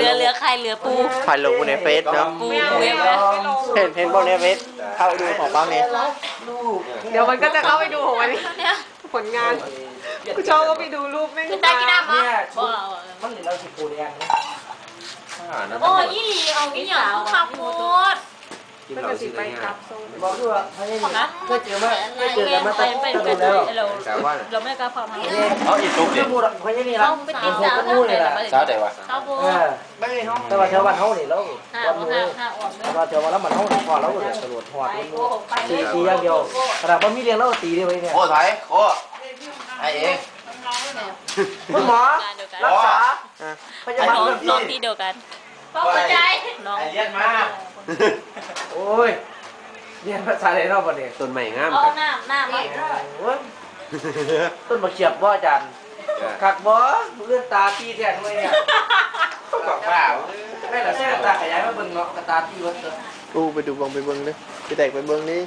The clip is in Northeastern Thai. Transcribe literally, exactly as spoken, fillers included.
เหลือเหลือใครเหลือปู ถ่ายลงในเฟซเนาะ ปูปูยังไง เห็นเห็นบอกในเฟซเข้าดูของป้าเมย์ เดี๋ยวมันก็จะเข้าไปดูของมัน เนี่ย ผลงาน กูชอบว่าไปดูรูปแม่ง คือตากินน้ำปะ เนี่ย บอก มันเหลือเราสิบปูเดียว โอ้ยอีหลีเอาอีหยังคือคักโพด กินเราสิได้งาม บอกคือว่าเขาไม่มีเคยเจอมาเคยเจอกันมาตั้งแต่ ไป โดน ไป แล้ว เราเราไม่กล้าความ เอาอีกตุ๊กดิ คือพูดอะเขาไม่มี ต้ ละ องไป ผ ติด ม ตาม ก็พูดเลยละ สาวใดวะ ครับผม เออแต่ว่าแถวบ้านเขาเนี่ยเรา ห้า วันมือ ห้าห้าอ่อนเลย แต่ว่าแถวบ้านเรามันเขาเนี่ยพอเราก็เลยตำรวจหอดมันตีตีอย่างเดียวขนาดว่ามีเรื่องเราก็ตีเลยเนี่ย โอ้ไทยโอ้ไอเอง คุณหมอ การเดียวกัน รักษาพยาบาล น้อง เรื่อง น้อง ที่ ที่เดียวกัน โอ้ไอ น้อง ไอเลียนมา โอ้ยเรียนภาษาอะไรเนาะบัดนี้ ต้นไม้งาม เอา ครับ น้ำน้ำมา โอ้ยต้นมะเขียบบ่อาจารย์คักบ่เลือดตาตีแทนเลยเนี่ย ต้องบอกว่า ไม่ละเส้นตาขยายมาเบิ่งเนาะกระตาตีวัดเถอะ อู้ไปดูเบิ่งไปเบิ่งเลยพี่แตกไปเบิ่งนี่